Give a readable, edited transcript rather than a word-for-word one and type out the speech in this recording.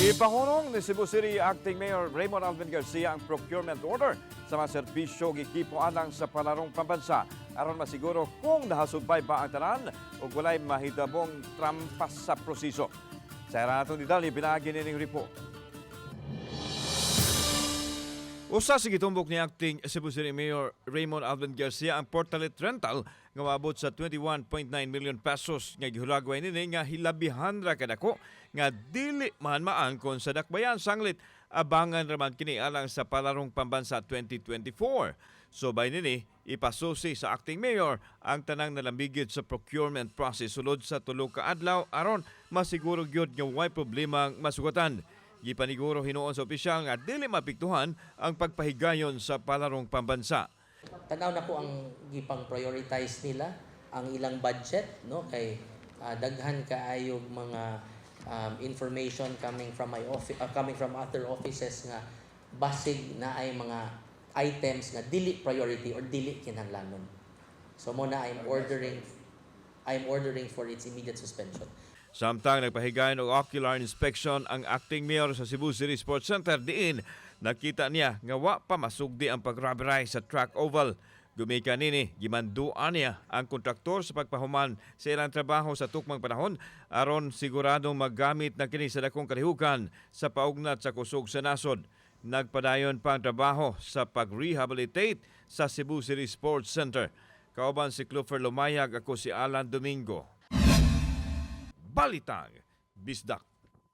Gipahurong ni Cebu City Acting Mayor Raymond Alvin Garcia ang procurement order sa mga serbisyo ug ekipo alang sa Palarong Pambansa aron masiguro kung nahasugbay ba ang tanan ug walay mahitabong trampas sa proseso. Sa atong detalye, pinaagi nining report. Usa sa gitumbok ni Acting Cebu City Mayor Raymond Alvin Garcia ang Portalet Rental nga moabot sa 21.9 million pesos nga gihulagway nini nga hilabihan ra kadako nga dili man maangkon sa dakbayan, sanglit abangan raman kini alang sa Palarong Pambansa 2024. Subay nini, ipasusi sa acting mayor ang tanang nalambigit sa procurement process sulod sa 3 ka adlaw aron masiguro gyud nga way problemang masugatan. Gipaniguro hinuon sa opisyal nga dili mapiktuhan ang pagpahigayon sa Palarong Pambansa. Tanaw na ko ang gipang prioritize nila ang ilang budget, no, kay daghan kaayo mga information coming from my office, coming from other offices nga basig na ay mga items nga dili priority or dili kinahanglanon. So mo na I'm ordering for its immediate suspension. Samtang nagpahigayon og ocular inspection ang acting mayor sa Cebu City Sports Center, diin nakita niya nga wa pa masugdi ang pag-rubberize sa track oval. Gumikan nini, gimanduan niya ang kontraktor sa pagpahuman sa ilang trabaho sa tukmang panahon aron siguradong maggamit na kini sa dakong kalihukan sa paugnat sa kusog sa nasod. Nagpadayon pa ang trabaho sa pag-rehabilitate sa Cebu City Sports Center. Kauban si Clofer Lumayag, ako si Alan Domingo. Balitang Bisdak.